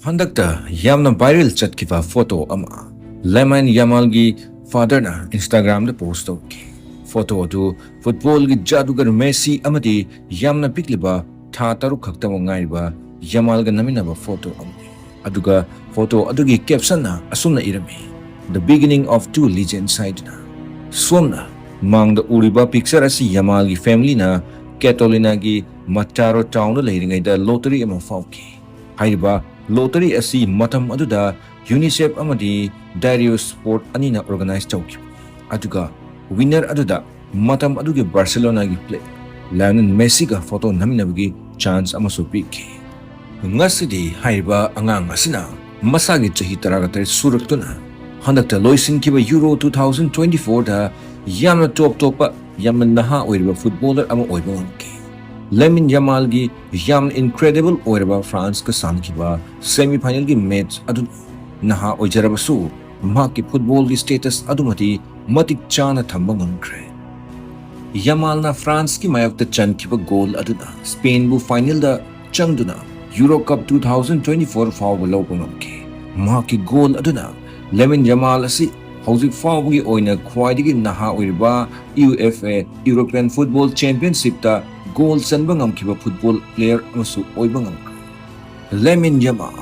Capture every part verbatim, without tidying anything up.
ꯍꯟꯗꯛꯇ ꯌꯥꯝꯅ viral ꯆꯠꯈꯤꯕ photo ꯑꯃ Lamine Yamalꯒꯤ fatherꯅ Instagramꯗ post ꯇꯧꯈꯤ꯫ Photo ꯑꯗꯨ footballꯒꯤ ꯖꯥꯗꯨꯒꯔ Messi ꯑꯃꯗꯤ ꯌꯥꯝꯅ ꯄꯤꯛꯂꯤꯕ ꯊꯥ ꯇꯔꯨꯛ ꯈꯛꯇꯃꯛ ꯉꯥꯏꯔꯤꯕ Yamalꯒ ꯅꯝꯃꯤꯟꯅꯕ photo ꯑꯃꯅꯤ꯫ ꯑꯗꯨꯒ photo ꯑꯗꯨꯒꯤ captionꯅ ꯑꯁꯨꯝꯅ ꯏꯔꯝꯃꯤ, "The beginning of two legends" ꯍꯥꯏꯗꯨꯅ꯫ ꯁꯣꯝꯅ ꯃꯥꯡꯗ ꯎꯔꯤꯕ picture ꯑꯁꯤ Yamalꯒꯤ familyꯅ Cataluñaꯒꯤ Mataró townꯗ ꯂꯩꯔꯤꯉꯩꯗ lottery ꯑꯃ ꯐꯥꯎꯈꯤ꯫ ꯍꯥꯏꯔꯤꯕ lottery ꯑꯁꯤ ꯃꯇꯝ ꯑꯗꯨꯗ UNICEF ꯑꯃꯗꯤ Darius Sport ꯑꯅꯤꯅ organize ꯇꯧꯈꯤꯕꯅꯤ꯫ ꯑꯗꯨꯒ winner ꯑꯗꯨꯗ ꯃꯇꯝ ꯑꯗꯨꯒꯤ Barcelonaꯒꯤ player Lionel Messiꯒ photo ꯅꯝꯃꯤꯟꯅꯕꯒꯤ chance ꯑꯃꯁꯨ ꯄꯤꯈꯤ꯫ ꯉꯁꯤꯗꯤ ꯍꯥꯏꯔꯤꯕ ꯑꯉꯥꯡ ꯑꯁꯤꯅ ꯃꯁꯥꯒꯤ ꯆꯍꯤ ꯇꯔꯥꯒ ꯇꯔꯦꯠ ꯁꯨꯔꯛꯇꯨꯅ ꯍꯟꯗꯛꯇ ꯂꯣꯏꯁꯤꯟꯈꯤꯕ Euro two thousand twenty fourꯗ ꯌꯥꯝꯅ top ꯇꯣꯞꯄ, ꯌꯥꯝꯅ ꯅꯍꯥ ꯑꯣꯏꯔꯤꯕ footballer ꯑꯃ ꯑꯣꯏꯕ ꯉꯝꯈꯤ꯫ Lamine Yamalꯒꯤ ꯌꯥꯝꯅ incredible ꯑꯣꯏꯔꯕ Franceꯀ ꯁꯥꯟꯅꯈꯤꯕ semi finalꯒꯤ match ꯑꯗꯨ ꯅꯍꯥ ꯑꯣꯏꯖꯔꯕꯁꯨ ꯃꯍꯥꯛꯀꯤ footballꯒꯤ status ꯑꯗꯨꯃꯗꯤ ꯃꯇꯤꯛ ꯆꯥꯅ ꯊꯝꯕ ꯉꯝꯈ꯭ꯔꯦ꯫ Yamalꯅ Franceꯀꯤ ꯃꯥꯌꯣꯛꯇ ꯆꯟꯈꯤꯕ goal ꯑꯗꯨꯅ Spainꯕꯨ finalꯗ ꯆꯪꯗꯨꯅ Euro Cup two thousand twenty four ꯐꯥꯎꯕ ꯂꯧꯕ ꯉꯝꯈꯤ꯫ ꯃꯍꯥꯛꯀꯤ goal ꯑꯗꯨꯅ Lamine Yamal ꯑꯁꯤ ꯍꯧꯖꯤꯛ ꯐꯥꯎꯕꯒꯤ ꯑꯣꯏꯅ ꯈ꯭ꯋꯥꯏꯗꯒꯤ ꯅꯍꯥ ꯑꯣꯏꯔꯤꯕ UEFA European Football Championshipꯇ goal ꯆꯟꯕ ꯉꯝꯈꯤꯕ football player ꯑꯃꯁꯨ ꯑꯣꯏꯕ ꯉꯝꯈ꯭ꯔꯦ꯫ Lamine Yamal,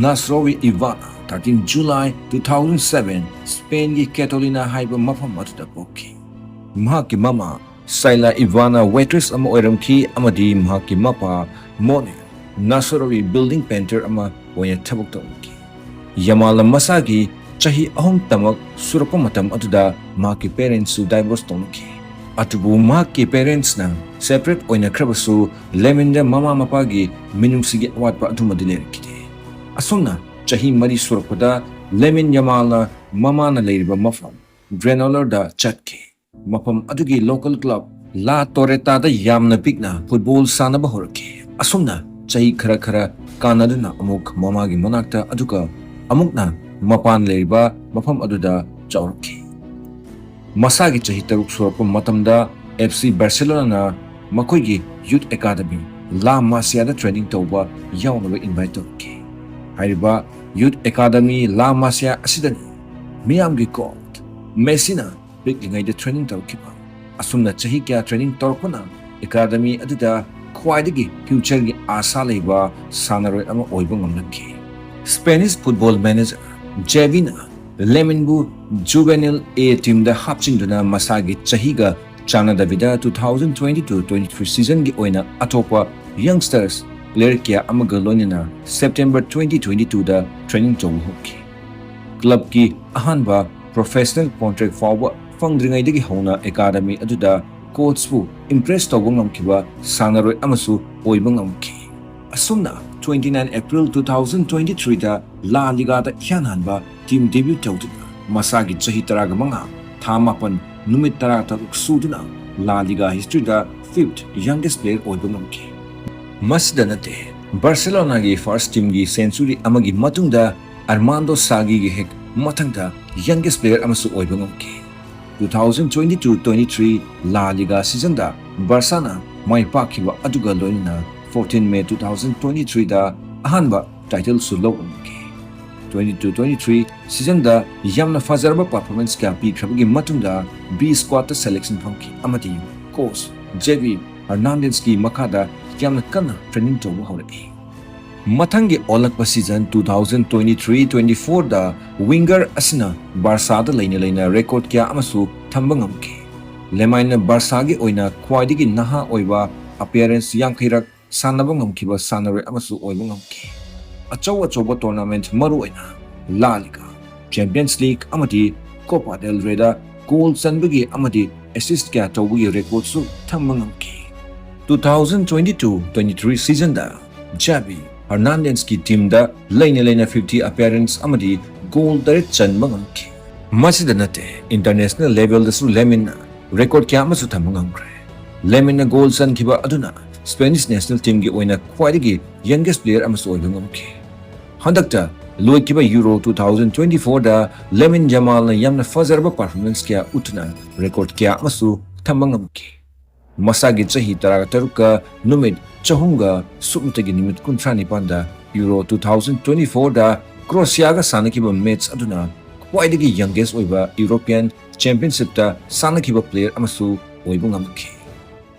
Nasraoui Ivana, thirteen July two thousand seven, Spainꯒꯤ Cataluña ꯍꯥꯏꯕ ꯃꯐꯝ ꯑꯗꯨꯗ ꯄꯣꯛꯈꯤ꯫ ꯃꯍꯥꯛꯀꯤ ꯃꯃꯥ Syla Ivana waitress ꯑꯃ ꯑꯣꯏꯔꯝꯈꯤ ꯑꯃꯗꯤ ꯃꯍꯥꯛꯀꯤ ꯃꯄꯥ Mone, Nasraoui building painter ꯑꯃ ꯑꯣꯏꯅ ꯊꯕꯛ ꯇꯧꯔꯝꯈꯤ꯫ Yamalꯅ ꯃꯁꯥꯒꯤ ꯆꯍꯤ ꯑꯍꯨꯝ ꯇꯃꯛ ꯁꯨꯔꯛꯄ ꯃꯇꯝ ꯑꯗꯨꯗ ꯃꯍꯥꯛꯀꯤ parentsꯁꯨ divorce ꯇꯧꯅꯈꯤ꯫ ꯑꯗꯨꯕꯨ ꯃꯍꯥꯛꯀꯤ parentsꯅ separate ꯑꯣꯏꯅꯈ꯭ꯔꯕꯁꯨ Lamineꯗ ꯃꯃꯥ ꯃꯄꯥꯒꯤ ꯃꯤꯅꯨꯡꯁꯤꯒꯤ ꯑꯋꯥꯠꯄ ꯑꯗꯨꯃꯗꯤ ꯂꯩꯔꯛꯈꯤꯗꯦ꯫ ꯑꯁꯨꯝꯅ ꯆꯍꯤ ꯃꯔꯤ ꯁꯨꯔꯛꯄꯗ Lamine Yamalꯅ ꯃꯃꯥꯅ ꯂꯩꯔꯤꯕ ꯃꯐꯝ Grenollerd ꯆꯠꯈꯤ꯫ ꯃꯐꯝ ꯑꯗꯨꯒꯤ local club La Torettada ꯌꯥꯝꯅ ꯄꯤꯛꯅ football ꯁꯥꯟꯅꯕ ꯍꯧꯔꯛꯈꯤ꯫ ꯑꯁꯨꯝꯅ ꯆꯍꯤ ꯈꯔ ꯈꯔ ꯀꯥꯟꯅꯗꯨꯅ ꯑꯃꯨꯛ ꯃꯃꯥꯒꯤ ꯃꯅꯥꯛꯇ ꯑꯗꯨꯒ ꯑꯃꯨꯛꯅ ꯃꯄꯥꯟ ꯂꯩꯔꯤꯕ ꯃꯐꯝ ꯑꯗꯨꯗ ꯆꯥꯎꯔꯛꯈꯤ꯫ ꯃꯁꯥꯒꯤ ꯆꯍꯤ ꯇꯔꯨꯛ ꯁꯨꯔꯛꯄ ꯃꯇꯝꯗ FC Barcelonaꯅ ꯃꯈꯣꯏꯒꯤ youth academy La Masiaꯗ training ꯇꯧꯕ ꯌꯥꯎꯅꯕ invite ꯇꯧꯔꯛꯈꯤ꯫ ꯍꯥꯏꯔꯤꯕ ꯌꯨꯠ ꯑꯦꯀꯥꯗꯃꯤ ꯂꯥ ꯃꯥꯁꯤꯌꯥ ꯑꯁꯤꯗꯅꯤ ꯃꯤꯌꯥꯝꯒꯤ ꯒꯣꯠ ꯃꯦꯁꯤꯅ ꯄꯤꯛꯂꯤꯉꯩꯗ ꯇ꯭ꯔꯦꯅꯤꯡ ꯇꯧꯔꯛꯈꯤꯕ꯫ ꯑꯁꯨꯝꯅ ꯆꯍꯤ ꯀꯌꯥ ꯇ꯭ꯔꯦꯅꯤꯡ ꯇꯧꯔꯛꯄꯅ ꯑꯦꯀꯥꯗꯃꯤ ꯑꯗꯨꯗ ꯈ꯭ꯋꯥꯏꯗꯒꯤ ꯐ꯭ꯌꯨꯆꯔꯒꯤ ꯑꯥꯁꯥ ꯂꯩꯕ ꯁꯥꯟꯅꯔꯣꯏ ꯑꯃ ꯑꯣꯏꯕ ꯉꯝꯂꯛꯈꯤ꯫ ꯁ꯭ꯄꯦꯅꯤꯁ ꯐꯨꯠꯕꯣꯜ ꯃꯦꯅꯦꯖꯔ ꯖꯦꯕꯤꯅ ꯂꯦꯃꯤꯟꯕꯨ ꯖꯨꯕꯦꯅꯤꯜ ꯑꯦ ꯇꯤꯝꯗ ꯍꯥꯞꯆꯤꯟꯗꯨꯅ ꯃꯁꯥꯒꯤ ꯆꯍꯤꯒ ꯆꯥꯟꯅꯗꯕꯤꯗ two thousand twenty-two twenty-three ꯁꯤꯖꯟꯒꯤ ꯑꯣꯏꯅ ꯑꯇꯣꯞꯄ ꯌꯪꯁꯇꯔꯁ ꯄ꯭ꯂꯦꯌꯔ ꯀꯌꯥ ꯑꯃꯒ ꯂꯣꯏꯅꯅ ꯁꯦꯞꯇꯦꯝꯕꯔ twenty twenty-twoꯗ ꯇ꯭ꯔꯦꯅꯤꯡ ꯇꯧꯕ ꯍꯧꯈꯤ꯫ ꯀ꯭ꯂꯕꯀꯤ ꯑꯍꯥꯟꯕ ꯄ꯭ꯔꯣꯐꯦꯁꯅꯦꯜ ꯀꯣꯟꯇ꯭ꯔꯦꯛ ꯐꯥꯎꯕ ꯐꯪꯗ꯭ꯔꯤꯉꯩꯗꯒꯤ ꯍꯧꯅ ꯑꯦꯀꯥꯗꯃꯤ ꯑꯗꯨꯗ ꯀꯣꯆꯄꯨ ꯏꯝꯄ꯭ꯔꯦꯁ ꯇꯧꯕ ꯉꯝꯈꯤꯕ ꯁꯥꯟꯅꯔꯣꯏ ꯑꯃꯁꯨ ꯑꯣꯏꯕ ꯉꯝꯈꯤ꯫ ꯑꯁꯨꯝꯅ twenty nine April two thousand twenty threeꯗ ꯂꯥ ꯂꯤꯒꯥꯗ ꯏꯍꯥꯟ ꯍꯥꯟꯕ ꯇꯤꯝ ꯗꯦꯕ꯭ꯌꯨ ꯇꯧꯗꯨꯅ ꯃꯁꯥꯒꯤ ꯆꯍꯤ ꯇꯔꯥꯒ ꯃꯉꯥ, ꯊꯥ ꯃꯥꯄꯟ, ꯅꯨꯃꯤꯠ ꯇꯔꯥꯇꯔꯨꯛ ꯁꯨꯗꯨꯅ ꯂꯥ ꯂꯤꯒꯥ ꯍꯤꯁꯇ꯭ꯔꯤꯗ ꯐꯤꯐꯠ ꯌꯪꯒꯦꯁ ꯄ꯭ꯂꯦꯌꯔ ꯑꯣꯏꯕ ꯉꯝꯈꯤ꯫ ꯃꯁꯤꯗ ꯅꯠꯇꯦ, ꯕꯥꯔꯁꯦꯂꯣꯅꯥꯒꯤ ꯐꯥꯔꯁ ꯇꯤꯝꯒꯤ ꯁꯦꯟꯆꯨꯔꯤ ꯑꯃꯒꯤ ꯃꯇꯨꯡꯗ ꯑꯔꯃꯥꯟꯗꯣ ꯁꯥꯒꯤꯒꯤ ꯍꯦꯛ ꯃꯊꯪꯗ ꯌꯪꯒꯦꯁ ꯄ꯭ꯂꯦꯌꯔ ꯑꯃꯁꯨ ꯑꯣꯏꯕ ꯉꯝꯈꯤ꯫ Two thousand twenty-two twenty-three ꯂꯥ ꯂꯤꯒꯥ ꯁꯤꯖꯟꯗ ꯕꯥꯔꯁꯥꯅ ꯃꯥꯏ ꯄꯥꯛꯈꯤꯕ ꯑꯗꯨꯒ ꯂꯣꯏꯅꯅ fourteen May two thousand twenty-threeꯗ ꯑꯍꯥꯟꯕ ꯇꯥꯏꯇꯜꯁꯨ ꯂꯧꯕ ꯉꯝꯈꯤ꯫ Twenty-two twenty-three ꯁꯤꯖꯟꯗ ꯌꯥꯝꯅ ꯐꯖꯔꯕ ꯄꯔꯐꯣꯔꯃꯦꯟꯁ ꯀꯌꯥ ꯄꯤꯈ꯭ꯔꯕꯒꯤ ꯃꯇꯨꯡꯗ ꯕꯤ ꯁ꯭ꯀ꯭ꯋꯥꯗꯇ ꯁꯦꯂꯦꯛꯁꯟ ꯐꯪꯈꯤ ꯑꯃꯗꯤ ꯀꯣꯆ ꯖꯦꯕꯤ ꯍꯔꯅꯥꯟꯗꯦꯖꯀꯤ ꯃꯈꯥꯗ ꯌꯥꯝꯅ ꯀꯟꯅ ꯇ꯭ꯔꯦꯅꯤꯡ ꯇꯧꯕ ꯍꯧꯔꯛꯏ꯫ ꯃꯊꯪꯒꯤ ꯑꯣꯜꯂꯛꯄ ꯁꯤꯖꯟ two thousand twenty-three twenty-fourꯗ ꯋꯤꯡꯒꯔ ꯑꯁꯤꯅ ꯕꯥꯔꯁꯥꯗ ꯂꯩꯅ ꯂꯩꯅ ꯔꯦꯀꯣꯔꯗ ꯀꯌꯥ ꯑꯃꯁꯨ ꯊꯝꯕ ꯉꯝꯈꯤ꯫ ꯂꯦꯃꯥꯏꯟꯅ ꯕꯥꯔꯁꯥꯒꯤ ꯑꯣꯏꯅ ꯈ꯭ꯋꯥꯏꯗꯒꯤ ꯅꯍꯥ ꯑꯣꯏꯕ ꯑꯄꯤꯌꯔꯦꯟꯁ ꯌꯥꯡꯈꯩꯔꯛ ꯁꯥꯟꯅꯕ ꯉꯝꯈꯤꯕ ꯁꯥꯟꯅꯔꯣꯏ ꯑꯃꯁꯨ ꯑꯣꯏꯕ ꯉꯝꯈꯤ꯫ ꯑꯆꯧ ꯑꯆꯧꯕ ꯇꯣꯔꯅꯥꯃꯦꯟꯠ ꯃꯔꯨꯑꯣꯏꯅ ꯂꯥ ꯂꯤꯒꯥ, ꯆꯦꯝꯄꯤꯌꯟꯁ ꯂꯤꯒ ꯑꯃꯗꯤ ꯀꯣꯄꯥ ꯗꯦꯜ ꯔꯦꯗ ꯒꯣꯜ ꯆꯟꯕꯒꯤ ꯑꯃꯗꯤ ꯑꯦꯁꯤꯁ꯭ꯠ ꯀꯌꯥ ꯇꯧꯕꯒꯤ ꯔꯦꯀꯣꯔꯗꯁꯨ ꯊꯝꯕ ꯉꯝꯈꯤ꯫ Two thousand twenty-two twenty-three ꯁꯤꯖꯟꯗ ꯖꯥꯕꯤ ꯍꯔꯅꯥꯟꯗꯦꯖꯀꯤ ꯇꯤꯝꯗ ꯂꯩꯅ ꯂꯩꯅ fifty ꯑꯄꯤꯌꯔꯦꯟꯁ ꯑꯃꯗꯤ ꯒꯣꯜ ꯇꯔꯦꯠ ꯆꯟꯕ ꯉꯝꯈꯤ꯫ ꯃꯁꯤꯗ ꯅꯠꯇꯦ, ꯏꯟꯇꯔꯅꯦꯁꯅꯦꯜ ꯂꯦꯚꯦꯜꯗꯁꯨ ꯂꯦꯃꯤꯟꯅ ꯔꯦꯀꯣꯔꯗ ꯀꯌꯥ ꯑꯃꯁꯨ ꯊꯝꯕ ꯉꯝꯈ꯭ꯔꯦ꯫ ꯂꯦꯃꯤꯟꯅ ꯒꯣꯜ ꯆꯟꯈꯤꯕ ꯑꯗꯨꯅ ꯁ꯭ꯄꯦꯅꯤꯁ ꯅꯦꯁꯅꯦꯜ ꯇꯤꯝꯒꯤ ꯑꯣꯏꯅ ꯈ꯭ꯋꯥꯏꯗꯒꯤ ꯌꯪꯒꯦꯁ ꯄ꯭ꯂꯦꯌꯔ ꯑꯃꯁꯨ ꯑꯣꯏꯕ ꯉꯝꯈꯤ꯫ ꯍꯟꯗꯛꯇ ꯂꯣꯏꯈꯤꯕ ꯌꯨꯔꯣ two thousand twenty-fourꯗ ꯂꯦꯃꯤꯟ ꯌꯥꯃꯥꯜꯅ ꯌꯥꯝꯅ ꯐꯖꯔꯕ ꯄꯔꯐꯣꯔꯃꯦꯟꯁ ꯀꯌꯥ ꯎꯠꯇꯨꯅ ꯔꯦꯀꯣꯔꯗ ꯀꯌꯥ ꯑꯃꯁꯨ ꯊꯝꯕ ꯉꯝꯈꯤ꯫ ꯃꯁꯥꯒꯤ ꯆꯍꯤ ꯇꯔꯥꯇꯔꯨꯛꯀ ꯅꯨꯃꯤꯠ ꯆꯍꯨꯝꯒ ꯁꯨꯞꯅꯇꯒꯤ ꯅꯨꯃꯤꯠ ꯀꯨꯟꯊ꯭ꯔꯥ ꯅꯤꯄꯥꯟꯗ Euro two thousand twenty-fourꯗ Croatiaꯒ ꯁꯥꯟꯅꯈꯤꯕ ꯃꯦꯆ ꯑꯗꯨꯅ ꯈ꯭ꯋꯥꯏꯗꯒꯤ youngest ꯑꯣꯏꯕ European Championshipꯇ ꯁꯥꯟꯅꯈꯤꯕ player ꯑꯃꯁꯨ ꯑꯣꯏꯕ ꯉꯝꯈꯤ꯫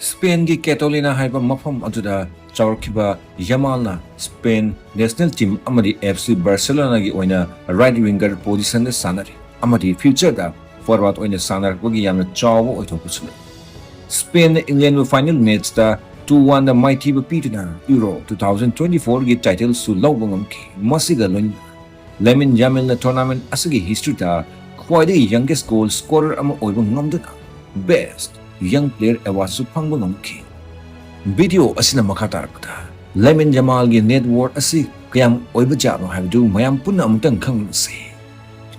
Spainꯒꯤ Catalunya ꯍꯥꯏꯕ ꯃꯐꯝ ꯑꯗꯨꯗ ꯆꯥꯎꯔꯛꯈꯤꯕ Yamalꯅ Spain national team ꯑꯃꯗꯤ F C Barcelonaꯒꯤ ꯑꯣꯏꯅ right winger positionꯗ ꯁꯥꯟꯅꯔꯤ ꯑꯃꯗꯤ futureꯗ forward ꯑꯣꯏꯅ ꯁꯥꯟꯅꯔꯛꯄꯒꯤ ꯌꯥꯝꯅ ꯆꯥꯎꯕ ꯑꯣꯏꯊꯣꯛꯄꯁꯨ ꯂꯩ꯫ Spainꯅ Englandꯕꯨ final matchꯇ two oneꯗ ꯃꯥꯏꯊꯤꯕ ꯄꯤꯗꯨꯅ Euro two thousand twenty-fourꯒꯤ titleꯁꯨ ꯂꯧꯕ ꯉꯝꯈꯤ꯫ ꯃꯁꯤꯒ ꯂꯣꯏꯅꯅ Lamine Yamalꯅ tournament ꯑꯁꯤꯒꯤ historyꯗ ꯈ꯭ꯋꯥꯏꯗꯒꯤ youngest goal scorer ꯑꯃ ꯑꯣꯏꯕ ꯉꯝꯗꯨꯅ Best Young Player awardꯁꯨ ꯐꯪꯕ ꯉꯝꯈꯤ꯫ Video ꯑꯁꯤꯅ ꯃꯈꯥ ꯇꯥꯔꯛꯄꯗ Lamine Yamalꯒꯤ net worth ꯑꯁꯤ ꯀꯌꯥꯝ ꯑꯣꯏꯕ ꯖꯥꯠꯅꯣ ꯍꯥꯏꯕꯗꯨ ꯃꯌꯥꯝ ꯄꯨꯟꯅ ꯑꯃꯨꯛꯇꯪ ꯈꯪꯃꯤꯟꯅꯁꯤ꯫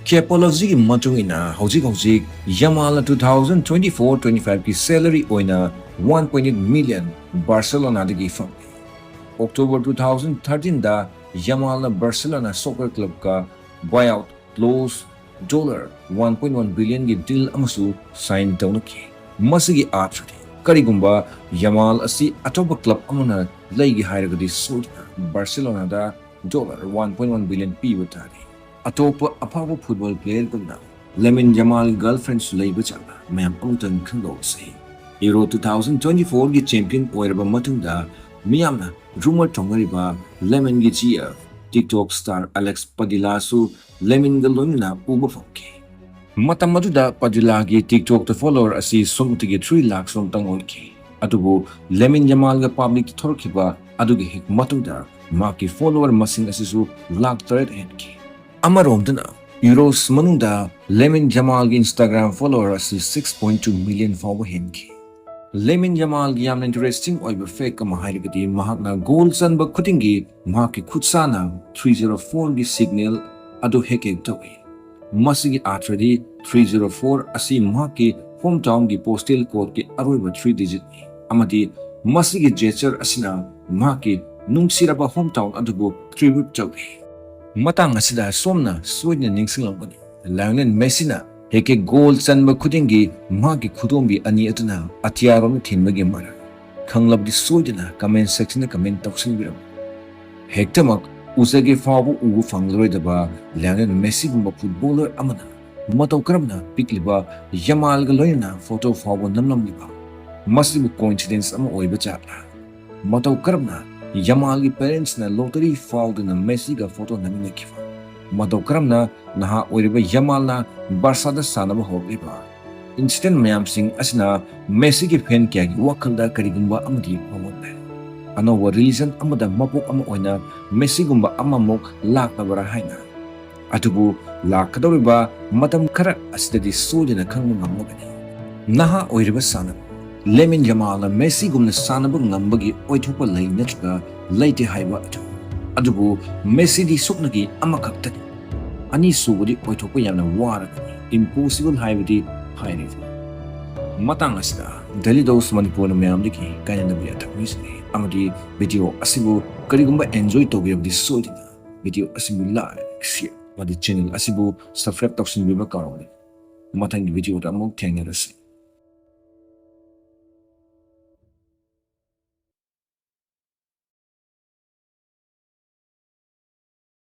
Capologysꯒꯤ ꯃꯇꯨꯡ ꯏꯟꯅ ꯍꯧꯖꯤꯛ ꯍꯧꯖꯤꯛ Yamalꯅ two thousand twenty-four twenty-fiveꯀꯤ salary ꯑꯣꯏꯅ one point eight million Barcelonaꯗꯒꯤ ꯐꯪꯂꯤ꯫ October two thousand thirteenꯗ Yamalꯅ Barcelona Soccer Clubꯀ buyout clause dollar one point one billionꯒꯤ deal ꯑꯃꯁꯨ sign ꯇꯧꯅꯈꯤ꯫ ꯃꯁꯤꯒꯤ ꯑꯥꯔꯊꯗꯤ ꯀꯔꯤꯒꯨꯝꯕ Yamal ꯑꯁꯤ ꯑꯇꯣꯞꯄ club ꯑꯃꯅ ꯂꯩꯒꯦ ꯍꯥꯏꯔꯒꯗꯤ ꯁꯣꯏꯗꯅ Barcelonaꯗ dollar one point one billion ꯄꯤꯕ ꯇꯥꯔꯤ꯫ ꯑꯇꯣꯞꯄ ꯑꯐꯥꯎꯕ football playerꯒꯨꯝꯅ Lamine Yamal girlfriendꯁꯨ ꯂꯩꯕ ꯖꯥꯠꯂ ꯃꯌꯥꯝ ꯑꯃꯨꯛꯇꯪ ꯈꯪꯗꯣꯛꯁꯤ꯫ Euro two thousand twenty-fourꯒꯤ champion ꯑꯣꯏꯔꯕ ꯃꯇꯨꯡꯗ ꯃꯤꯌꯥꯝꯅ rumor ꯇꯧꯅꯔꯤꯕ Lamineꯒꯤ G F TikTok star Alex Padillaꯁꯨ Lamineꯒ ꯂꯣꯏꯅꯅ ꯎꯕ ꯐꯪꯈꯤ꯫ ꯃꯇꯝ ꯑꯗꯨꯗ Padillaꯒꯤ TikTokꯇ follower ꯑꯁꯤ ꯁꯨꯞꯅꯇꯒꯤ three lakh ꯁꯨꯝꯇꯪ ꯑꯣꯏꯈꯤ꯫ ꯑꯗꯨꯕꯨ Lamine Yamalꯒ publicꯇ ꯊꯣꯔꯛꯈꯤꯕ ꯑꯗꯨꯒꯤ ꯍꯦꯛ ꯃꯇꯨꯡꯗ ꯃꯍꯥꯛꯀꯤ follower ꯃꯁꯤꯡ ꯑꯁꯤꯁꯨ ꯂꯥꯈ ꯇꯔꯦꯠ ꯍꯦꯟꯈꯤ꯫ ꯑꯃꯔꯣꯝꯗꯅ Euros ꯃꯅꯨꯡꯗ Lamine Yamalꯒꯤ Instagram follower ꯑꯁꯤ six point two million ꯐꯥꯎꯕ ꯍꯦꯟꯈꯤ꯫ Lamine Yamalꯒꯤ ꯌꯥꯝꯅ interesting ꯑꯣꯏꯕ fact ꯑꯃ ꯍꯥꯏꯔꯒꯗꯤ ꯃꯍꯥꯛꯅ goal ꯆꯟꯕ ꯈꯨꯗꯤꯡꯒꯤ ꯃꯍꯥꯛꯀꯤ ꯈꯨꯠꯁꯥꯅ three zero fourꯒꯤ signal ꯑꯗꯨ ꯍꯦꯛ ꯍꯦꯛ ꯇꯧꯏ꯫ ꯃꯁꯤꯒꯤ ꯑꯥꯔꯊꯗꯤ three zero four ꯑꯁꯤ ꯃꯍꯥꯛꯀꯤ home townꯒꯤ postal codeꯀꯤ ꯑꯔꯣꯏꯕ three digitꯅꯤ ꯑꯃꯗꯤ ꯃꯁꯤꯒꯤ gesture ꯑꯁꯤꯅ ꯃꯍꯥꯛꯀꯤ ꯅꯨꯡꯁꯤꯔꯕ home town ꯑꯗꯨꯕꯨ tribute ꯇꯧꯏ꯫ ꯃꯇꯥꯡ ꯑꯁꯤꯗ ꯁꯣꯝꯅ ꯁꯣꯏꯗꯅ ꯅꯤꯡꯁꯤꯡꯂꯝꯒꯅꯤ, Lionel Messiꯅ ꯍꯦꯛ ꯍꯦꯛ goal ꯆꯟꯕ ꯈꯨꯗꯤꯡꯒꯤ ꯃꯍꯥꯛꯀꯤ ꯈꯨꯗꯣꯝꯕꯤ ꯑꯅꯤ ꯑꯗꯨꯅ ꯑꯇꯤꯌꯥꯔꯣꯝꯗ ꯊꯤꯟꯕꯒꯤ ꯃꯔꯝ꯫ ꯈꯪꯂꯕꯗꯤ ꯁꯣꯏꯗꯅ comment sectionꯗ comment ꯇꯧꯁꯤꯟꯕꯤꯔꯝꯃꯨ꯫ ꯍꯦꯛꯇꯃꯛ ꯎꯖꯒꯦ ꯐꯥꯎꯕ ꯎꯕ ꯐꯪꯂꯔꯣꯏꯗꯕ ꯂꯤꯑꯣꯅꯦꯜ ꯃꯦꯁꯤꯒꯨꯝꯕ ꯐꯨꯠꯕꯣꯂꯔ ꯑꯃꯅ ꯃꯇꯧ ꯀꯔꯝꯅ ꯄꯤꯛꯂꯤꯕ ꯌꯥꯃꯥꯜꯒ ꯂꯣꯏꯅꯅ ꯐꯣꯇꯣ ꯐꯥꯎꯕ ꯅꯝꯂꯝꯂꯤꯕ? ꯃꯁꯤꯕꯨ ꯀꯣꯏꯟꯁꯤꯗꯦꯟꯁ ꯑꯃ ꯑꯣꯏꯕ ꯖꯥꯠꯂꯥ? ꯃꯇꯧ ꯀꯔꯝꯅ ꯌꯥꯃꯥꯜꯒꯤ ꯄꯦꯔꯦꯟꯁꯅ ꯂꯣꯇꯔꯤ ꯐꯥꯎꯗꯨꯅ ꯃꯦꯁꯤꯒ ꯐꯣꯇꯣ ꯅꯝꯃꯤꯟꯅꯈꯤꯕ? ꯃꯇꯧ ꯀꯔꯝꯅ ꯅꯍꯥ ꯑꯣꯏꯔꯤꯕ ꯌꯥꯃꯥꯜꯅ ꯕꯥꯔꯁꯥꯗ ꯁꯥꯟꯅꯕ ꯍꯧꯔꯛꯂꯤꯕ? ꯏꯟꯁꯤꯗꯦꯟ ꯃꯌꯥꯝꯁꯤꯡ ꯑꯁꯤꯅ ꯃꯦꯁꯤꯒꯤ ꯐꯦꯟ ꯀꯌꯥꯒꯤ ꯋꯥꯈꯜꯗ ꯀꯔꯤꯒꯨꯝꯕ ꯑꯃꯗꯤ ꯃꯉꯣꯟꯗ ꯑꯅꯧꯕ ꯔꯤꯂꯤꯖꯟ ꯑꯃꯗ ꯃꯄꯣꯛ ꯑꯃ ꯑꯣꯏꯅ ꯃꯦꯁꯤꯒꯨꯝꯕ ꯑꯃꯃꯨꯛ ꯂꯥꯛꯂꯕ꯭ꯔꯥ ꯍꯥꯏꯅ꯫ ꯑꯗꯨꯕꯨ ꯂꯥꯛꯀꯗꯧꯔꯤꯕ ꯃꯇꯝ ꯈꯔ ꯑꯁꯤꯗꯗꯤ ꯁꯣꯏꯗꯅ ꯈꯪꯕ ꯉꯝꯂꯒꯅꯤ꯫ ꯅꯍꯥ ꯑꯣꯏꯔꯤꯕ ꯁꯥꯟꯅꯕ ꯂꯦꯃꯤꯟ ꯌꯥꯃꯥꯜꯅ ꯃꯦꯁꯤꯒꯨꯝꯅ ꯁꯥꯟꯅꯕ ꯉꯝꯕꯒꯤ ꯑꯣꯏꯊꯣꯛꯄ ꯂꯩ ꯅꯠꯇ꯭ꯔꯒ ꯂꯩꯇꯦ ꯍꯥꯏꯕ ꯑꯗꯨ꯫ ꯑꯗꯨꯕꯨ ꯃꯦꯁꯤꯗꯤ ꯁꯨꯞꯅꯒꯤ ꯑꯃꯈꯛꯇꯅꯤ꯫ ꯑꯅꯤꯁꯨꯕꯗꯤ ꯑꯣꯏꯊꯣꯛꯄ ꯌꯥꯝꯅ ꯋꯥꯔꯒꯅꯤ, ꯏꯝꯄꯣꯁꯤꯕꯜ ꯍꯥꯏꯕꯗꯤ ꯍꯥꯏꯔꯤꯕ꯫ ꯃꯇꯥꯡ ꯑꯁꯤꯗ ꯗꯦꯂꯤ ꯗꯣꯁ ꯃꯅꯤꯄꯨꯔꯅ ꯃꯌꯥꯝꯗꯒꯤ ꯀꯥꯏꯅꯅꯕ ꯌꯥꯊꯪ ꯅꯤꯖꯔꯤ, ꯑꯃꯗꯤ ꯚꯤꯗꯤꯑꯣ ꯑꯁꯤꯕꯨ ꯀꯔꯤꯒꯨꯝꯕ ꯑꯦꯟꯖꯣꯏ ꯇꯧꯕꯤꯔꯕꯗꯤ ꯁꯣꯏꯗꯅ ꯚꯤꯗꯤꯑꯣ ꯑꯁꯤꯕꯨ ꯂꯥꯏꯛ, ꯁꯤꯌꯔ ꯑꯃꯗꯤ ꯆꯦꯅꯦꯜ ꯑꯁꯤꯕꯨ ꯁꯕꯁꯀ꯭ꯔꯥꯏꯕ ꯇꯧꯁꯤꯟꯕꯤꯕ ꯀꯥꯎꯔꯣꯏ꯫ ꯃꯊꯪꯒꯤ ꯚꯤꯗꯤꯑꯣꯗ ꯑꯃꯨꯛ ꯊꯦꯡꯅꯔꯁꯤ꯫